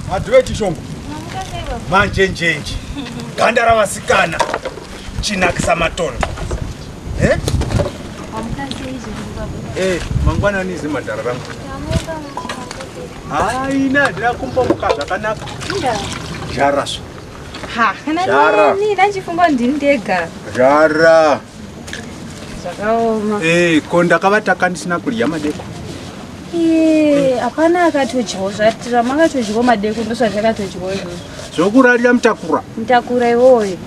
Madhuve chishongo. Manjenjenje. Ganda ravasikana. Chinakisa matondo. Eh? Eh, mangwanani zimhandara rangu. Haina, ndira kumbomuka zvakanaka. Zhara zvo. Ha, kana Zhara. nini ndandichifunga kuti ndini ndega. Zhara. Zvakaoma. Eh, ko ndakavataka ndisina kudya madeko. Eh, hapana akatodyawo zvati zvamakatodyawo madeko ndozvatakatodyawo izvozvo. Zvokurarira mutakura. Mutakura iwoyo.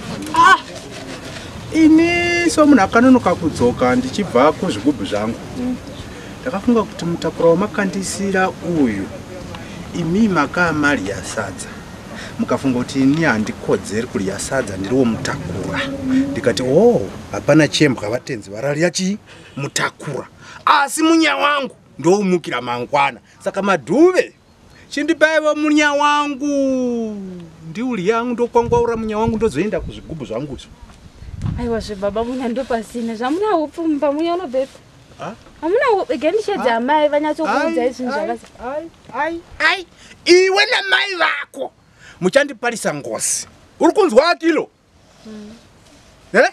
Ini somunhu akanonoka kudzoka ndichibva kuzvigubhu zvangu. Ndakafunga kuti mutakura wamakandisira uyu imi makamarya sadza. Mukafunga kuti ini handikodzeri kudya sadza ndiriwo mutakura. Ndikati oh, hapana chembwa vatenzi vararya chii mutakura. Asi munya wangu ndoumukira mangwana. Saka madhuve chindipaiwo munya wangu ndiulya ndokwangwaura munya wangu ndozoenda kuzvigubhu zvangu izvo. Aiwa zvebaba munya ndopasina zvamuna upfu mumba munya unobvepi? Ah? Hamuna gendishedza amai vanyatsokuudzai zvinhu zvakasi. Ai, ai, ai. Iwe namai vako muchandiparisa ngozi. Uri kunzwa Akilo? Eh?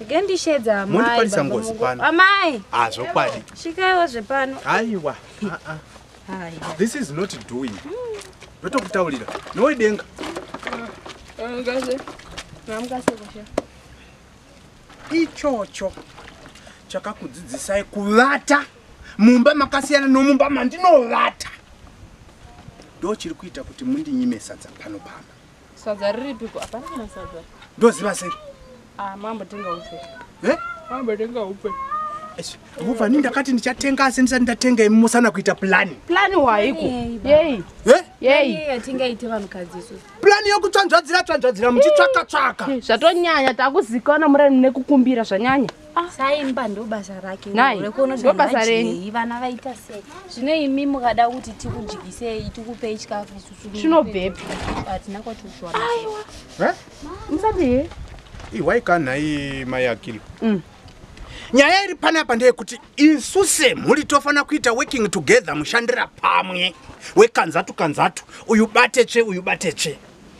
Gendishedza amai. Mundiparisa baba ngozi mungu. pano. Amai, Ah, zvokwadi. svikaiwo zvepano. Aiwa. Ah, ah. Aiwa. This is not doing. Ndotokutaurira. Nowe denga. Ichocho chakakudzidzisai kuvata mumba makasiyana nomumba mandinovata. Ndo chiri kuita kuti mundinyime sadza pano pano. Sadza riripiko? Hapana kana sadza. Ndoziva sei? Ah, mambotenga upfe. Eh? Mambotenga upfe. Ubva ni ndakati ndichatenga asi ndisati ndatenga imi musana kuita plani. Plani waiko? Yei. Eh? Yei. Yatingaite vanhukadzi isusu. Plani yokutsvanzvadzira tsvanzvadzira muchitsvaka tsvaka. Zvatonyanya takuzikana murani nekukumbira zvanyanya. Saimba ndo basa rake Nhai, rekuona ndo basa renyu. kuti vana vaita sei. Zvino imi mukada kuti tikudyisei tikupei chikafu isusu. Chinobvepi? Hatina kwatozviwana. Eh? Musati he? Ihwai kanhai mai Akilo. Nyaya iri panapa ndeyekuti isu semhuri tofanira kuita working together mushandira pamwe wekanzatu kanzatu uyu bate tsve uyu bate tsve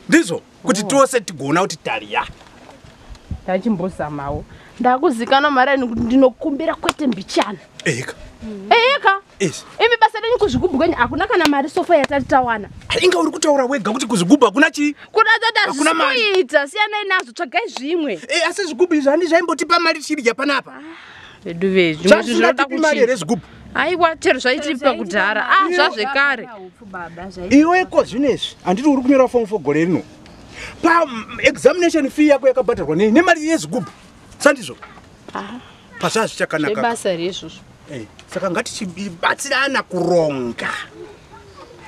ndizvo kuti tose tigoona kuti tariya. Ndachimbozamawo. Ndakuzikana marani kuti ndinokumbira kwete mbichana. Eka. Eka. Esi. Imi basa renyu kuzvigubhu kwenyu hakuna kana mari sofa yatati tawana. Inga uri kutaura wega kuti kuzvigubhu hakuna chii? Kuda tati Hakuna mari. hazvisi siyanai nazvo tsvagai zvimwe. Eh, asi zvigubhu izvi handi zvaimbotipa mari chirya panapa. Vedu ve zvimwe zvinoda Zvazvingatipi mari here kuchinja. zvigubhu? Aiwa chero zvaitipa kudhara. Ah zvazvekare. Upfu baba zvai. Iwe ko zvinezvi handiti uri kunyora form 4 gore rino pa examination fee yako yakabhadharwa nei nemari yezvigubhu sandizvo pazvaa zvichakanaka Zvebasa rezvozvo. Eh, saka ngatichibatsirana kuronga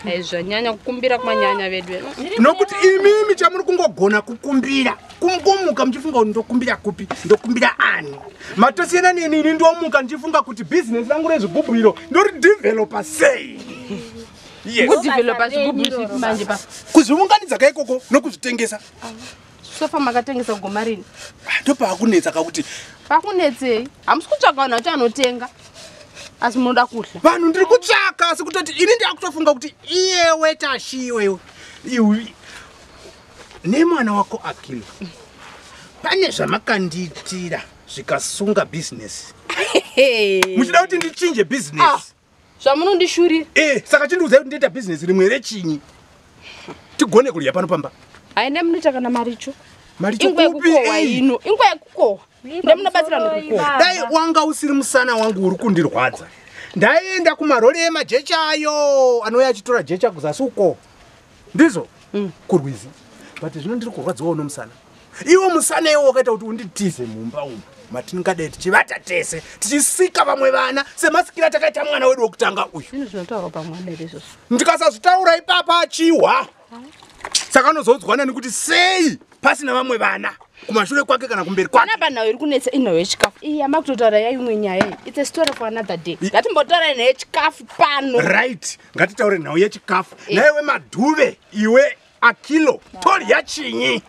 Ai zvanyanya kukumbira kwanyanya vedu. nokuti imimi chamuri kungogona kukumbira kungomuka muchifunga kuti ndokumbira kupi ndokumbira ani matosiyana neni ini ndomuka ndichifunga kuti bhizinesi rangu rezvigubhu iro ndoridevelopa sei. Yes. Kudevelopa zvigubhu zvipi manje pa. Kuzviunganidza kaikoko nokuzvitengesa. Sofa makatengesa kugoma rini? Ah, ndopaakunetsa kakuti Pakunetsei. Hamusi kutsvaga vanhu vacho anotenga. Asi munoda kudya. Vanhu ndiri kutsvaka asi kutoti ini ndakutofunga kuti iyewe Tashi iwewe iwe nemwana wako Akilo pane zvamakandiitira zvikasunga bhizinesi muchida kuti ndichinje bhizinesi. Zvamunondishurira. Eh, saka chindiudzai kuti ndoita bhizinesi rimwe rechinyi tigone kudya pano pamba. Haina munoita kana maricho. Mari Ingwe chokupi yekukohwa ei? ino. Ingwe yekukohwa. Ndemunobatsira nekukohwa. Dai wanga usiri musana wangu uri kundirwadza ndaienda kumarori emajecha ayo anouya achitora jecha kuzasi uko ndizvo kurwizi but zvino ndiri kurwadziwawo nomusana iwo musana iwo wakaita kuti unditize mumba umu matingadai tichivata tese tichisika vamwe vana semasikiro atakaita mwana wedu wekutanga uyu. Zvinhu zvinotaurwa pamwana here izvozvo? Ndikasazvitaura ipapa achihwa saka anozoudzwana nekuti sei pasina vamwe vana kumashure kwake kana kumberi kwake. Panapa nhau iri kunetsa inhau yechikafu. Iyi yamakutotaura yaimwe nyaya iyi. It's a story for another day. Ngatimbotaura nhau yechikafu pano. Right, ngatitaure nhau yechikafu. Naiwe madhuve iwe Akilo torya chinyi?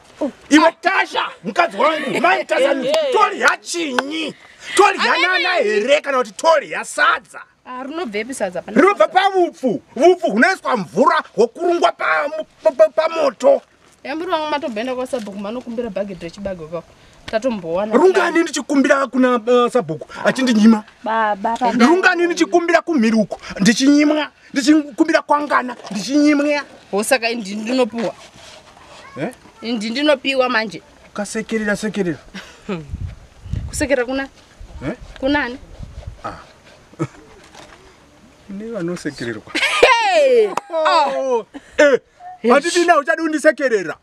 Iwe Tasha mukadzi wangu mai Tasha torya chinyi? Torya nana here kana kuti torya sadza? Rinobvepi sadza? Rinobva pavupfu. Vupfu hunoiswa mvura hwokurungwa pamoto. Yamburi wangu matobhenda kwasabhuku manokumbira bhagedhi rechibage kwako. Tatombowana. Rungani ndichikumbira kuna sabhuku achindinyima. Baba Rungani ndichikumbira kumhiruko ndichinyimwa, ndichikumbira kwangana ndichinyimwa. Saka indi ndinopiwa. Eh? Indi ndinopiwa manje. Kasekerera sekerera. Kusekera kuna? Eh? Kunani? Ah. Ne vanosekererwa. Hey! Oh. Eh. Handidina uchadi undisekerera.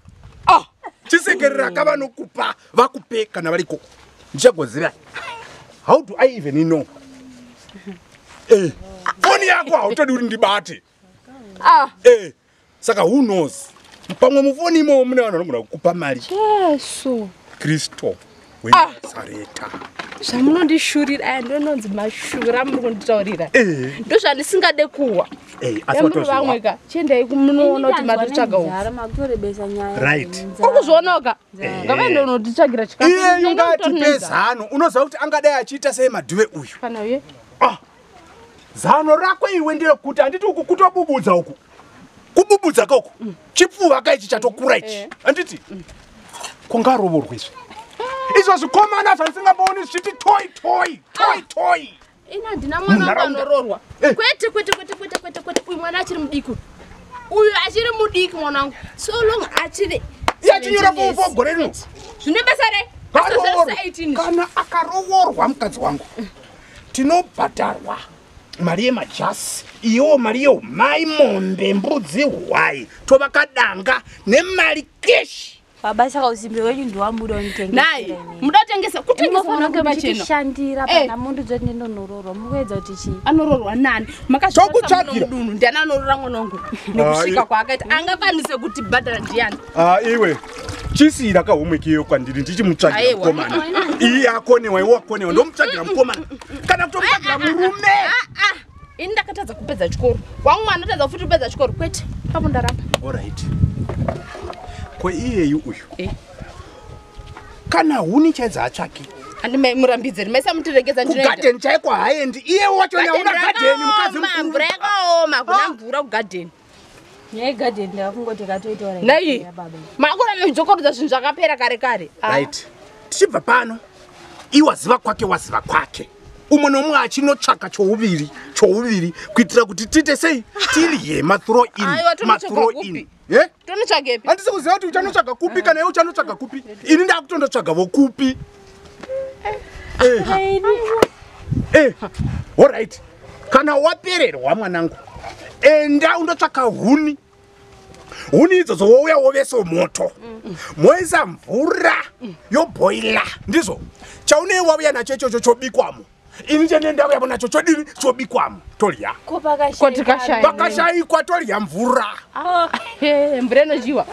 Ah. Chisekerera kavanokupa vakupe kana variko. Ndichagoziva. How do I even know? Eh. Foni yako hautodi kuti ndibate. Ah. Eh. Saka who knows? Pamwe mufoni imomo mune vanhu vanogona kukupa mari. Jesu. Kristo weNazareta. Zvamunondishurira aya ndononzi mashura muri kunditaurira. Eh. Ndozvandisingade kuwa. Eh, asi Yamburi vamwe ka chiendai munoona kuti matotsvaga upfu. Makutorebesa nyaya. Right. Uri kuzvionawo Ngavaende unotitsvagira chikafu. Iye ungatipe zano. Unoziva kuti angadai achiita sei madhuve uyu. Kana uye. Ah. Zano rako iwe nderekuti handiti uku kutobubudza uku. Kububudza koko. Chipfuva ka ichi chatokura ichi. Handiti? Kungarovorwa izvi. Izvo zvikomana zvandisingambooni zvichiti toi toi toi toi. Ina ndina mwana wangu anororwa. Kwete kwete kwete kwete kwete kwete. Uyu mwana achiri mudiki. Uyu achiri mudiki mwana wangu. So long achiri. Iye achinyora form gore rino. Zvine basa re? Kana akarovorwa mukadzi wangu. Tinobhadharwa mari yemajasi, iyowo mari yeumai, mombe, mbudzi, hwai, tovakadanga nemari keshi. Baba saka usimbe wenyu ndiwamuda unitengesa. Nai, muda kutengesa, kutengesa mwana pachena. Kushandira pana mundu dzoti ndinonororwa, mukuedza kuti chii? Anororwa nani? Makazvitsvagira mudunhu, ndiani anorora mwana wangu? Nekusvika kwaakaita, angakwanise kuti bhadhara ndiani? Ah, iwe. Chisiyira kahomweki iyo kwandiri ndichimutsvagira mukomana. Iye akonewa, iwe wakonewa, ndomutsvagira mukomana. Kana kutomutsvagira murume. Ini ndakatadza kupedza chikoro. Wangu mwana atadza futi kupedza chikoro. Kwete, papo ndaramba. All right. Ko iyeyu uyu. Kana huni chaidza atsvaki. Andimurambidze, maisamutiregedza ndinoenda. Kugadheni chaiko haendi. Iye wacho hauna gadheni mukadzi mukuru. Mvura yakaoma, hakuna mvura kugadheni. Nyaya yegadheni ndakungoti katoitaura. Nai. Makura mudzokorodza zvinhu zvakapera kare kare. Right. Tichibva pano. Iwe waziva kwake waziva kwake. Umwe nomwe achinotsvaka chouviri, chouviri kuitira kuti tiite sei? Tirye mathrow in. Mathrow in. Eh? Tonotsvagepi? Handisi kuziva kuti uchanotsvaga kupi kana iwe uchanotsvaga kupi. Ini ndakutondotsvaga vokupi. Eh. All right. Kana wapererwa mwanangu, enda undotsvaka huni. Huni idzodzo wouya wovesa moto. Moisa mvura yobhoila. Ndizvo. Chaunei wauya nacho ichocho chobikwamo. Ini chene ndauya nacho chodini chobikwamo. Torya. Ko pakashayikwa. Pakashayikwa torya mvura. Mvura inodyiwa.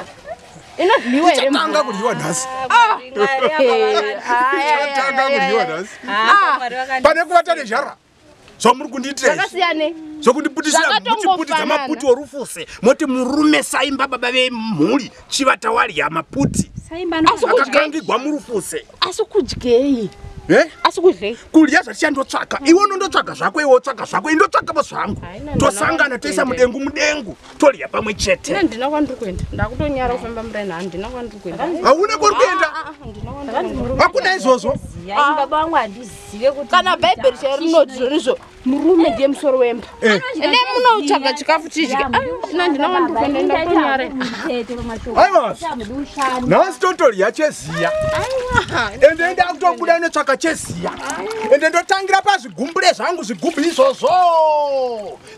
Inodyiwa here? Ichatanga kudyiwa nhasi. Ichatanga kudyiwa nhasi. Pane kuvata nezhara. Zvamuri kundiitira izvi. Zvakasiyane. Zvokundiputisira muchiputidza maputi orufuse. Moti murume saimba baba vemhuri chivata warya maputi. Akakangigwa murufuse. Asi kudyei? Eh? Asi kudyei? Kudya zvatichandotsvaka. Iwe unondotsvaga zvako, iwe wotsvaga zvako, ini ndotsvagavo zvangu. Tosangana toisa mudengu mudengu, torya pamwe chete. Ina ndina kwandiri kuenda. Ndakutonyara kufamba muraini, handina kwandiri kuenda. Hauna kwari kuenda? Hakuna izvozvo. Baba vangu handizive kuti kana Bhaibheri chairo rinoti zvonizvo murume ndiye musoro wemba. Ende munotsvaga chikafu chidye. Ina ndina kwandiri kuenda, ndakutonyara. Aiwa. Nhasi totorya cheziya. Ende ndakutobuda netsvaka cheziya. Ende ndotangira pazvigumbure zvangu zvigubhu izvozvo.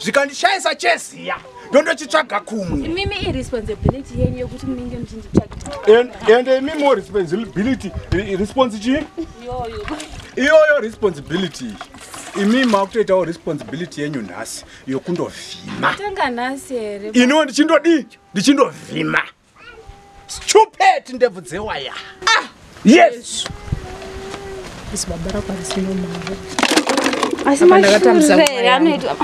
Zvikandishayisa cheziya. Ndondochitsvaga kumwe. Imimi irresponsibility yenyu yekuti munenge muchinditsvagira. Ende imimi responsibility, response chii? Iyoyo responsibility. Imi makutoitawo responsibility yenyu nhasi yokundovhima. Tanga nhasi here? Iniwo ndichindodii? Ndichindovhima. Stupid ndebvu dzewaya. Ah! Yes. Isi baba rako harisino mari. Asi mashure anoitwa.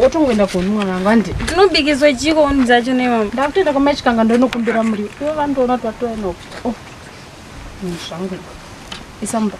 Wotongoenda kuonwa mwanangu handi. Ndinobikiswa chiko huni dzacho nemama. Ndakutoenda kwamachikanga ndonokumbira muriwo. Ivo vandoona kuti vatoenda kuita. Oh. Zvangu. Isa mumba.